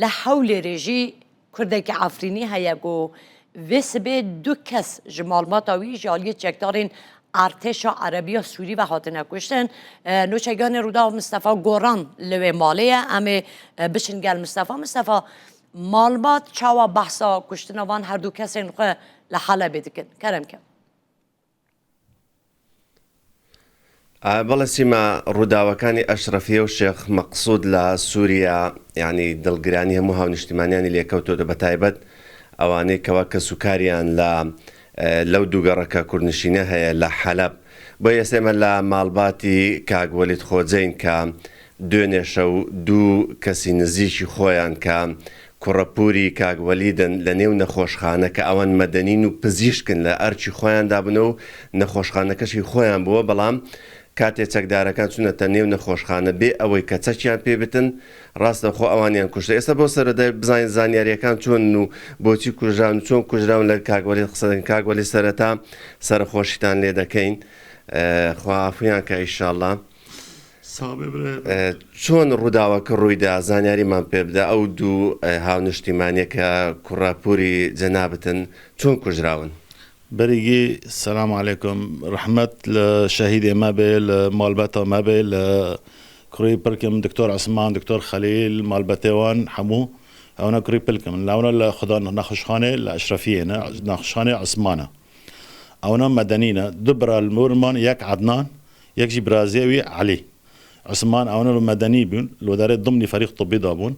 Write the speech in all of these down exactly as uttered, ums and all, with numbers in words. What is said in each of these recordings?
Li Hewlêrê jî Kurdekî Efrînî heye ku vê sibê du kes ji malbata wî ji aliyê çekdarên artêşa Erebiya Sûrî ve hatine kuştin. E, nûçegihanê Rûdaw Mistefa Goran li wê malê ye. Em ê, e, biçin gel Mistefa. Mistefa, malbat çawa behsa kuştina van her du kesên xwe li Helebê dikin? Kerem ke. ئا، بەڵێ سیما، ڕووداوەکانی ئەشرەفیە و شێخ مەقسوود لە سووریا، یعنی دڵگرانی هەموو هاونیشتیمانیانی لێکەوتەوە، بە تایبەت ئەوانەی کەوا کەسوکاریان لە، ئە، لەو دووگەڕەکە کوردنشینە هەیە لە حەلەب. بۆ ئێستا ئێمە لە ماڵباتی کاک وەلید خۆجەین کە دوێنێ شەو دوو کەسی نزیکی خۆیان کە کوڕەپووری کاک وەلیدن لە نێو نەخۆشخانە کە ئەوان مەدەنین و پزیشکن لە ئەرکی خۆیاندا بنەوە و نەخۆشخانەکەشی خۆیان بووە، بەڵام کاتێ چەکدارەکان چوونەتە نێو نەخۆشخانە بێ ئەوەی کە چەکیان پێ بتن، ڕاستەوخۆ ئەوانیان کوشتە. ئێستا بۆ سەرەدای بزانین زانیاریەکان چۆن و بۆچی کوژراون و چۆن کوژراون لە کاک وەلید قسە دەکەین. کاک وەلید سەرەتا سەرخۆشیتان لێ دەکەین. ئە، خوا عافویان کە ئیشاڵڵا. ساغ بێ برای. ئە، چۆن ڕووداوەکە ڕوویدا؟ زانیاریمان پێ بدە. ئەو دوو، ئە، هاونیشتیمانیە کە کوڕەپووری جەنابتن چۆن کوژراون؟ Berîgî selam aleykum. Rehmet li şehîdê me bê, li malbeta me bê, li kurî pilkim Doktor Esman, Doktor Xelîl, malbetê wan hemû. Ewna kurî pilkim. Lewna li xudan nexweşxanê li Eşrefiyê ne, nexweşxanê Esman e. Ewna medenî ne. Du bira li wir man, yek Ednan, yek jî birazê wî Elî. Esman ewna li medenî bûn, li wê derê dimnî ferîq tibbî de bûn.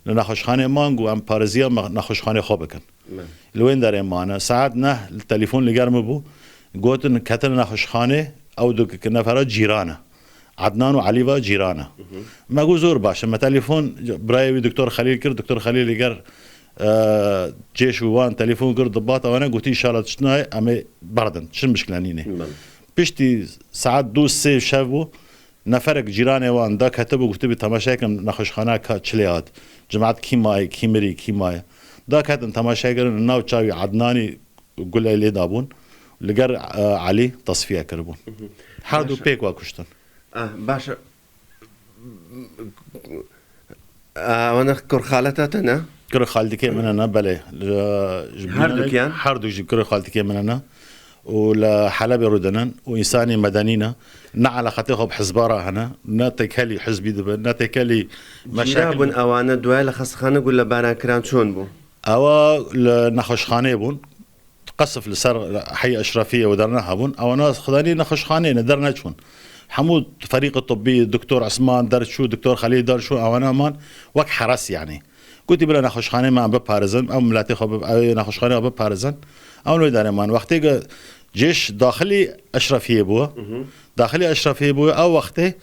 Li nexweşxanê man got, em parêziya me-, nexweşxanê xwe bikin. Li wên derê mane. Saet neh li telefon li ger min bû. Gotin, ketin nexweşxanê, ew du nefera cîran e. Ednan û Elî ve cîran e. Me got, zor baş e. Me telefon birayê wî Doktor Xelîl kir. Doktor Xelîl li ger, e, cêş û wan telefon kir, dibat ewana gotî, înşallah tişt nayê, em ê berdin. Çi mişkile nînê. Piştî saet du sê şev bû, neferek cîranê wan daketibû, gotibî, temaşe kin nexweşxana ka çilê hat. Cemaet kî maye, kî mirî, kî maye. Daketin temaşe kirin, nav çavî Ednanî gulê lê dabûn. Li ger, e, Elî tasfiye kiribûn. Her du pêk wa kuştin. Ah, baş e. Ewana kur xaleta te ne? Kur xaldikê min ne, belê. Ji, ji Her bînanê dukiyan? Her du jî kur xaldikê min ne. Û li Helebê rûdinin û însanî medenî ne. Ne eleqetê xwe bi hizba re hene, ne têkelî hizbî dibin, ne têkelî Cîra meşakil bûn ewane duayê li xestexane gulebaran kiran çon bû? Ewa li nexweşxaneyê bûn. Qesf li ser heyê Eşrefiyê û dernehabûn. Ewana xudanî nexweşxaneyê ne, derneçûn. Hemû ferîqê tibbî, Doktor Esman derçû, Doktor Xelîl derçû, ewana man wek heres yanî. Gotî, bila nexweşxaneyê me em biparêzin, ew miletê xwe bi-, ew nexweşxaneyê xwe biparêzin. Ew wê derê man. Wextê ku cêş daxilî Eşrefiyê bû, daxilî Eşrefiyê bû, ew wextê,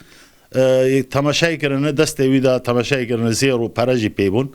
e, temaşayê kirine, destê wî de temaşayê kirine, zêr û pere jî pê bûn.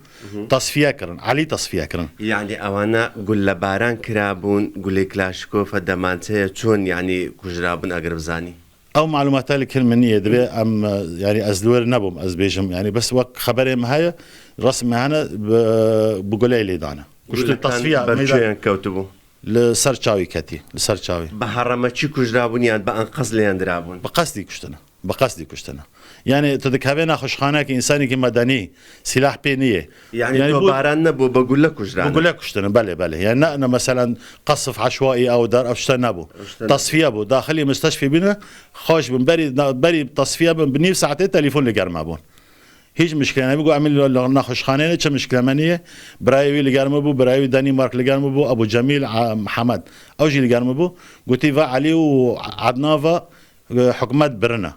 Tasfiye kirin, Elî tasfiye kirin. Yanî ewana gulebaran kirabûn, gulê Klaşkofa, demançeya çon yanî kujirabûn eger bizanî? Ew malûmata li kin min nîye, divê em, e, yanî ez li wir nebûm, ez bêjim. Yanî bes wek xeberê me heye, resmê hene, bi, bi guleyê lê dane. Kuştin. Gulekan tasfiya ber meydan çêyan kewtibû? Li ser çavî ketî, li ser çavî. Bi heremeçî kujrabûn yan bi enqez lêyan dirabûn? Bi qesdî kuştine. Bi qesdî kuştine. Yanî tu dikevê nexweşxanekî, însanekî medenî, sîlah pê niyê. Yanî Yanî bu tobaran nebû, bi gule kujrane? Bi gule kuştine, belê, belê. Yanî ne, ne meselen qesf eşwaî ew der, ev tişte nebû. Tişte nebû. Tasfiye bû. Daxilî misteşfî bîne, xweş bin. Berî, berî tasfiye bin, bi nîv saetê telefon li ger me bûn. Hiç mişkile nebû. Got, em ê li, li nexweşxaneyê ne, çi mişkile me niyê. Birayê wî li ger me bû, birayê wî Denîmark li ger me bû, Ebû Cemîl, a, Mihemed. Ew jî li ger me bû. Gotî, va Elî û Edna va, e, hikûmet birine.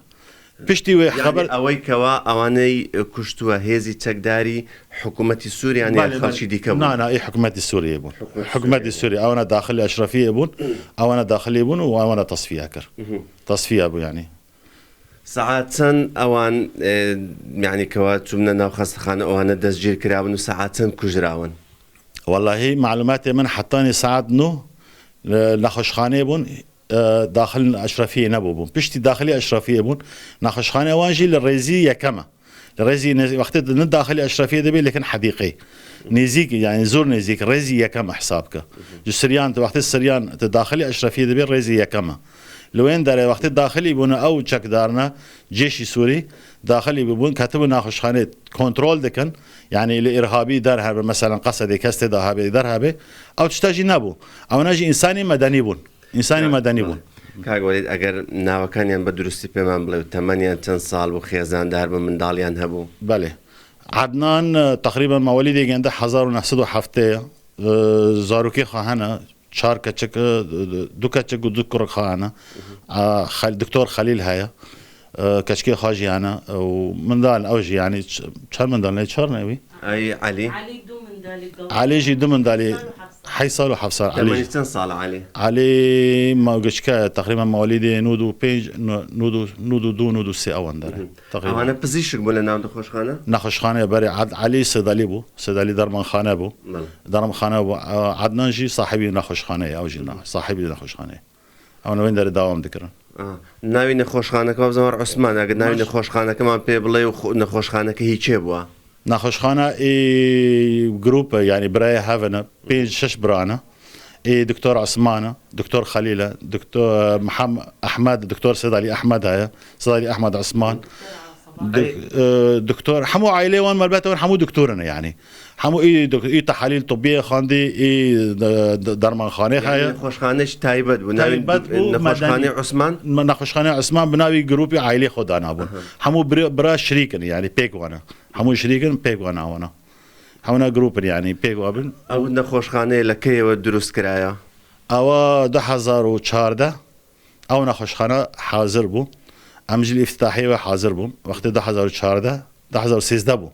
Piştî wê Yanî xeber ewey kewa ewaney, e, kuştuwe hêzî çekdarî hikûmetî Sûriye yan Belê, belê. Xelkî dîke bûn? Na, na, ê hikûmetî Sûriyê bûn. Hikûmetî Hikûmetî Sûriyê. Sûriyê. Ewana daxilî Eşrefiyê bûn, ewana daxilî bûn û ewana tasfiye kir. Tasfiye bû yanî. Saet çend ewan, e, yanî kewa çûmne nav xestexane, ewana destgîr kirabûn û saet çend kujirabûn? Wellahî, malûmatê min hetanî saet nû, e, nexweşxaneyê bûn, e, daxil Eşrefiyê nebûbûn. Piştî daxilî Eşrefiyê bûn, nexweşxaneya wan jî li rêzî yekem e. Li rêzî nêz-, wextê tu ne daxilî Eşrefiyê dibê, lêkin hedîqê. Nêzîk, yanî zor nêzîk, rêzî yekem e hesab ke. Ji Siryan, tu wextê Siryan, tu daxilî Eşrefiyê dibê, rêzî yekem e. Li wên derê wextê daxilî bûne ew çekdarine cêşî Sûrî, daxilî bûbûn, ketibû naxweşxanê kontrol dikin. Yanî li îrhabî der hebe, meselen Qesedê kes tê de hebe, der hebe. Ew tişta jî nebû. Ewna jî însanî medenî bûn. Însanî medenî bûn. Kak Welîd, eger navekaniyan bi durustî pê me bڵێ û temeniyan çend sal bû, xêzan de her bi mindaliyan hebû? Belê. Adnan, e, teqrîben mewelîdê gende hezar û neh sed û heftê ye. E, zarokê xwe hene, çar keçik, e, du keçik û du kurek xwe hene. E, Xel-, Doktor Xelîl heye. E, keçikê xwe jî hene. E, û mindal ew jî, yanî ç-, çend mindal ne? Çar ne wî? Ay Elî. Elî du mindalî gal. Elî jî du mindalî. Hezar û heft sed. Heyşt sal û heft sal Elî. Temenî çend sal Elî? Elî ma giçke ye, teqrîben mewlîdê nod û pênc, no-, nod û, nod û du, nod û sê ewan der e. Hı hı. Teqrîben. Ewana pizîşk bû li nav nexweşxane? Nexweşxane berê Ad-, Elî Sedalî bû. Sedalî dermanxane bû. Bele. Dermanxane bû. E, Adnan jî sahibî nexweşxane ye, ew jî ne-, Hı hı. sahibî nexweşxane ye. Ew li wên derê dewam dikirin. Aha. Navê nexweşxaneke, wabzan war Osman, eger navê Baş. nexweşxanekeman pê bڵێ û xo-, nexweşxaneke hî çê bûa? Nexweşxana ê grûp e, yanî birayê hev in e, pênc şeş bira ne. Ê Doktor Osman e, Doktor Xelîl e, Doktor Mihem-, Ehmed, Doktor Sedalî Ehmed heye, Sedalî Ehmed Osman. Dok-, e, Doktor, hemû aîleyê wan malbate wan hemû doktor in e, yanî. Hemû î dok-, î tehalîl tibbiyê xwendî, î de-, de-, dermanxanê heye. Nexweşxane jî taybet bû. Navê Taybet bû, nexweşxanê medenî. Osman? Me-, nexweşxanê Osman bi navî grûpî aîlê xwe danabûn. Aha. Hemû bira, bira şirîk in, yanî pêk wan e. Hemû şirîk in, pêk wan e wana. Hewna grûp in, yanî pêk wan bin. Ew nexweşxaneyê li keyê we dirust kiraya? Ewa du hezar û çardeh. Ew nexweşxane hazir bû. Em jî li îftitahiyê ve hazir bûn. Wextê du hezar û çardeh, du hezar û sêzdeh bû.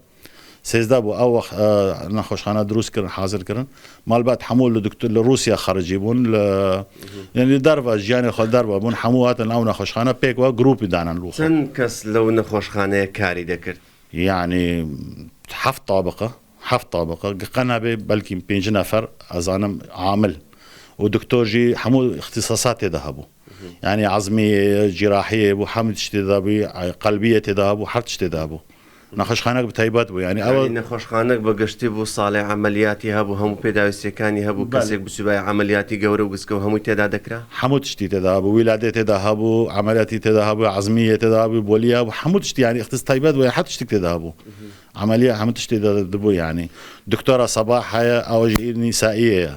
Sêzdeh bû. Ew wext, e, nexweşxane dirûst kirin, hazir kirin. Malbat hemû li doktor, li Rûsya xericî bûn, li, Hı hı. yanî li derve, jiyanê xwe derve bûn. Hemû hatin ew nexweşxane pêk ve grûpî danin li xwe. Çend kes lew nexweşxaneye karî dekird? Yanî heft tabiqe, heft tabiqe, giqe nebe belkî pênc nefer, ez zanim, amil. Û doktor jî hemû îxtîsasat tê de hebû. Hı hı. Yanî ezmî, cîrahiyê bû, hemû tiştê de bû, qelbiyê tê de hebû, her tiştê de hebû. Nexweşxanek bi taybet bû, yanî ew Yanî nexweşxanek bi giştî bû, salê emeliyatî hebû, hemû pêdawîstiyekî hebû, Belê. kesek bi sûbaya emeliyatî gewre û giske û hemû tê de dikira? Hemû tiştî tê de hebû, wîladê tê de hebû, emeliyatî tê de hebû, ezmiyê tê de hebû, bolî hebû, hemû tiştî, yanî îxtis taybet bû, her tiştik tê de hebû. Hı hı. Emeliya hemû tiştê de dibû yanî. Doktora Sabah heye, ew jî nîsaiyê ye.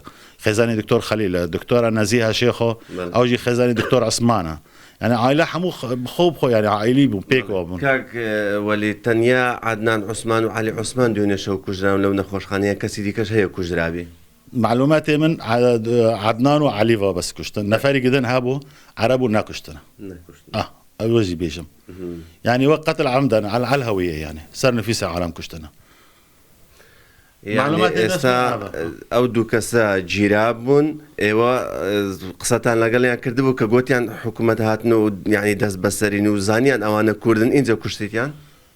Xêzanê Doktor Xelîl e. Doktora Nezîhe Şêxo, Belê. ew jî xêzanê Doktor Osman e. Yanî aîle hemû x-, bi xwe bi xwe, yanî aîlî bûn, pêk Belê. ve bûn. Kak, e, Welî, tenya Adnan Osman û Elî Osman dûne şew kujran lew nexweşxaneye, kesî dîkeş heye kujrabî? Malûmatê min, e, Adnan û Elî ve bes kuştin. Neferî gidin hebû, Ereb û nekuştin. Nekuştin. Ah. Ew jî bêjim. Mhm. Yanî wek qetil emden, el, el hewî ye yanî. Ser nifîsa alem kuştine. Yanî Malûmatê dest êsta, me hebe. Ew du kese cîra bûn, êwa, e, qisetan legel yan kirdibû ke gotiyan hikûmet hatine û yanî dest beserîn û zaniyan ewane Kurd in, înca kuştîtiyan?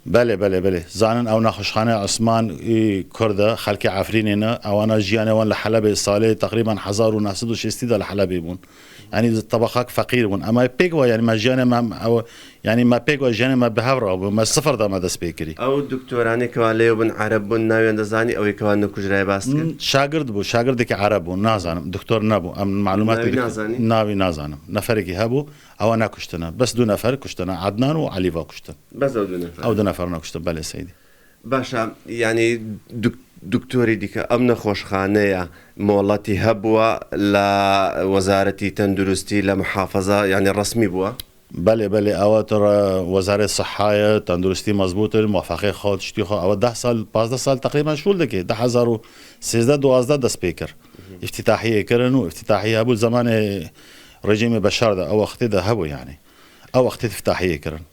Belê, belê, belê. Zanin ew nexweşxane Osman î Kurd e, xelkê Efrînê ne. Ewana jiyanê wan li Helebê salê teqrîben hezar û neh sed û şêstî de li Helebê bûn. Yanî tebeqak feqîr bûn. Ema pêk ve, yanî me jiyanê me ew, yanî me pêk ve jiyanê me bi hev rabû. Me sifir de me dest pê kirî. Ew doktoranê keva lê bin Ereb bûn, nawiyan de zanî, ew ê keva nekujrayê bas kir? Hmm, şagird bû, şagirdekî Ereb bû, nazanim. Doktor nebû. Em malûmatê Navî dik-, nazanî? Navî nazanim. Neferekî hebû, ewa nekuştine. Bes du nefer kuştine. Adnan û Elî ve kuştin. Bes ew du nefer? Ew du nefer nekuştin, belê Seydî. Baş e, yanî duk-, doktorî dike, ev nexweşxaneya moletî hebûa li Wezaretî Tenduristî li muhafaza, yanî resmî bûa? Belê, belê, ewa tu re Wezarê Siha ye, tenduristî mezbût e, muwefeqê xwe, tiştî xwe, ewa deh sal, pazdeh sal teqrîben şûl dike, du hezar û sêzdeh duwazdeh dest pê kir. Mhm. Îftîtahiyê kirin û îftîtahî hebû zemanê rejîmê Beşar de, ew wextê de hebû yanî. Ew wextê îftîtahiyê kirin.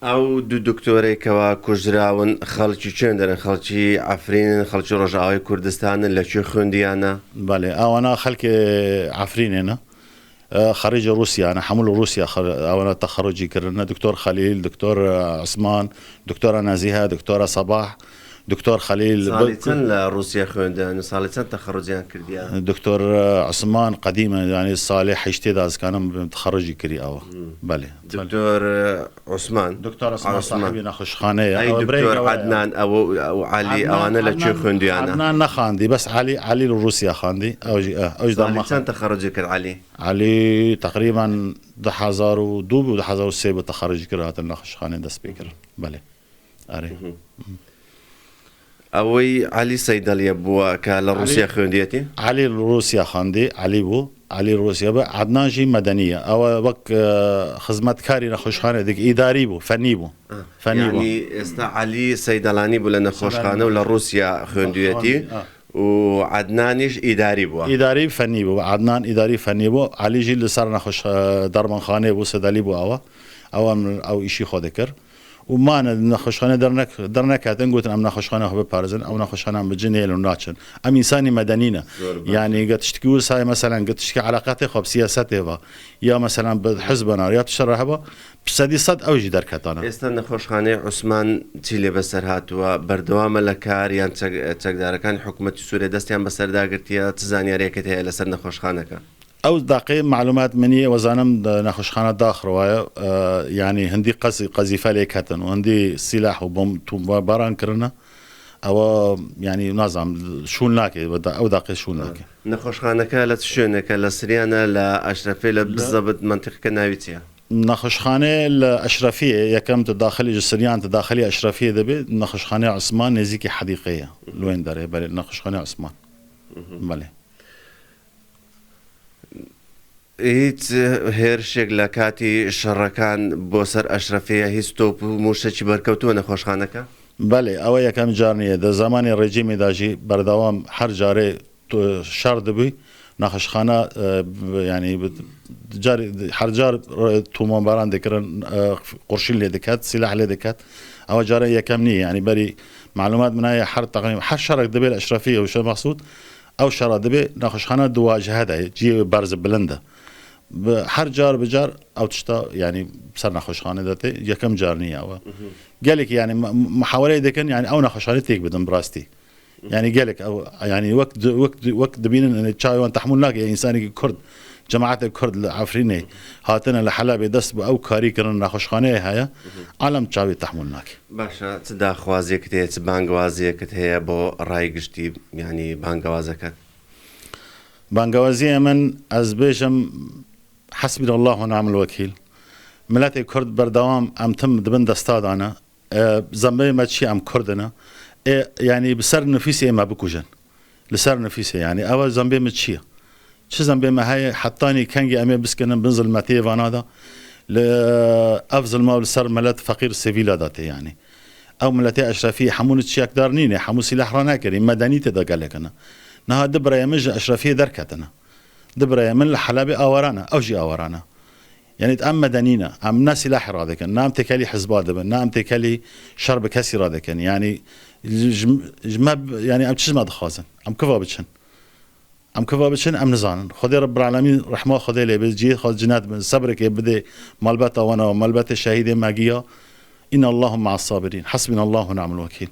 Ew du doktorê keva kujrawin, xelkî çend in? Xelkî Efrîn in, xelkî Rojavayê Kurdistan in, li çi xwendiyane? Belê, ewana xelkê Efrînê ne. E, xerîcê Rûsya ne, hemû li Rûsya xer-, ewana texerrucî kirine. Doktor Xelîl, Doktor, e, Osman, Doktora Nezîhe, Doktora Sabah, Doktor Xelîl. Salê çend li Rûsya xwendin? Salê çend texerruciyan kirdiye? Doktor Osman qedîm e, yanî salê heştê de ez kanim texerrucî kirî ew. Belê. Doktor Osman. Doktor Osman sahibî nexweşxaneyê. Ey, Doktor Ednan, ew, ew Elî, ewane li çi xwendiyane? Ednan nexandî, bes Elî, Elî li Rûsya xandî. Ew jî, ew jî derman. Salê çend texerrucî kir Elî? Elî teqrîben du hezar û du bû, du hezar û sê bû texerrucî kir, hatin nexweşxanê dest pê kir. Belê. Erê. Ew Elî Seydaliye bû ke li Rûsya xwendiyetî? Elî li Rûsya xwendî, Elî bû. Elî li Rûsya bû. Ednan jî medenî ye. Ew wek, e, xizmetkarî nexweşxanê dik îdarî bû, fenî bû. Fenî bû. Yanî êsta Elî Seydalanî bû li nexweşxane û li Rûsya xwendiyetî. Xwendî, ha. Û Ednanî jî îdarî bû. Îdarî fenî bû. Ednan îdarî fenî bû. Elî jî li ser nexweş-, e, dermanxanê bû, Seydalî bû ew. Ew em, ew îşî xwe dikir. Û mane nexweşxane dernek-, derneketin, gotin em nexweşxane xwe biparêzin, ew nexweşxanan bi cin hêlin û naçin. Em însanî medenî ne. Zor baş. Yanî ge tiştekî wisa ye, meselen, ge tiştekî eleqetê xwe bi siyasetê ve, ya meselen bi hizbana, ya tişte re heba, bi sedî sed ew jî derketane. Êsta nexweşxaneyê Osman çi lê beser hatiye? Berdewam e li kar yan çek-, çekdarekanî hikûmetî Sûriyê destiyan bi ser dagirtiye? Çi zanyariyekê heye li ser nexweşxaneke? Ew daqê malûmat min ye, we zanim, e, nexweşxana daxiraye, e, yanî hindî qez-, qezîfe lê ketin û hindî sîlah û bom-, tûmbaran kirine. Ewa, yanî, nazam, şûn nake, we da-, ew daqê şûn nake. Nexweşxaneke li çi şwêneke, li Siryan e, li Eşrefê, li bizebit mentiqeke navî çi ye? Nexweşxane li Eşrefiyê, yekem tu daxilî ji Siryan, tu daxilî Eşrefiyê dibe, nexweşxane Osman nêzîkî hedîqê ye. Li wên derê, belê, nexweşxane Osman. Belê. Hîç hêrişek li katî şerekan bo ser Eşrefiyê, hîç top û mûşekî berkewtû nexweşxaneke? Belê, ew yekem car niye. Di zemanê rejîmê de jî berdewam her carê tu-, şer dibû, nexweşxana, e, b-, yanî bi-, carê, her car, e, tûmbaran dikirin, e, qurşîn lê diket, sîlah lê diket. Ew carê yekem niye. Yanî berî malûmat min heye her teqrîb-, her şerek dibe li Eşrefiyê û Şêx Mesûd, ew şera dibe nexweşxana di wacihe de ye, cihê berz bilind e. Bi her car bi car ew tişta, yanî ser nexweşxane de tê, yekem car niye ew. Gelekî, yanî, mu-, muhawereyê dikin, yanî ew nexweşxane têk bidin bi rastî. Yanî gelek ew, yanî wek di-, wek di-, wek dibînin, yanî çavê wan tehmûl nake, ya însanekî Kurd, cemaetê Kurd li Efrînê hatine li Helebê dest bi ew karî kirin, nexweşxaneyê heye, alem çavê tehmûl nake. Baş e, çi daxwaziyekit heye, çi bangewaziyekit heye bo rayê giştî, yanî bangewazeket? Bangewaziyê min, ez bêjim, Hesbînallah ve ni'mel wekîl. Miletê Kurd berdewam em tim di bin desta de ne. E, zembê me çi ye? Em Kurd ne. E, yanî bi ser nifîsê me bikujin. Li ser nifîsê, yanî ew zembê me çi ye? Çi zembê me heye? Hetanî kengî em ê biskinin bin zilmetiyê vana de? Li ev zilma li ser milet feqîr sivîla de tê yanî. Ew miletê Eşrefî hemû çi yekdar nîne, hemû sîlah ranekirî, medenî tê de gelek ne. Niha du birayê min ji Eşrefiyê derketine. Du birayê min li Helebê awara ne, ew jî awara ne. Yanî em medenî ne, em ne sîlahê radikin, ne em têkelî hizba dibin, ne em têkelî şer bi kesî radikin. Yanî ji, ji, ji me, yanî em çi ji me dixwazin? Em kiva biçin? Em kiva biçin, em nizanin. Xwedê Rebbil Alemîn rehma Xwedê lê be, cihê xwe cinet bin, sebrekê bide malbeta wana, malbetê şehîdê me giya. Înallahu me'as sabirîn. Hesbînallahu ve ni'mel wekîl.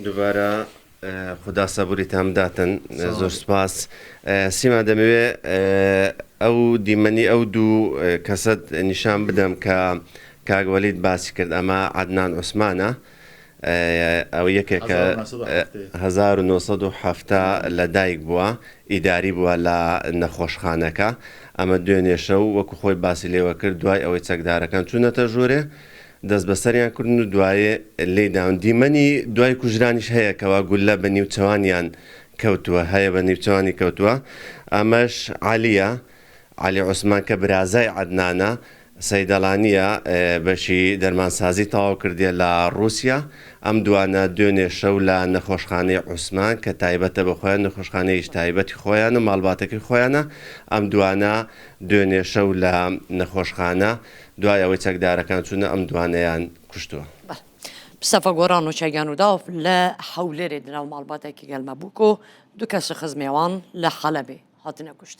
Dubare, e, Xuda sebûrî te em datin. E, sağ ol. Zor spas. E, Sîma demê wê, e, ew dîmenî, ew du, e, keset nîşan bidem ke Kak Welîd basî kir. Ema Ednan Osman e. E, ew yekeke, hezar û neh sed û heftê, e, hezar û neh sed û hefta li dayik bûa, îdarî bûa la nexweşxaneke. Ema duênê şew, wekû xwe basî lê we kir, duay ew ê çekdarekan çûnete jorê, dest bi seriyan kirin û duayê lê dawin. Dîmenî duay kujranî jî heye, kewa gulle bi nîwçewaniyan kewtûe, heye bi nîwçewanî kewtûe. Ema ji Elî ye, Elî Osman ke birazayê Ednan e, Seydalanî ye, e, beşî dermansazî tewaw kirdiye la Rûsya. Em duane duênê şew la nexweşxaneyê Osman ke taybet e bi xwe, nexweşxaneyê ji taybetî xwe ye, malbatekî xwe ye. Em duane duênê şew la nexweşxane, duaya wê çekdarekan çûne, em duaneyan kuştiwe. Belê. Mistefa Goran û Çegan û Dav li Hewlêrê di nav malbatekî gel me bû ku du kes ji xizmê wan li Helebê hatine kuştin.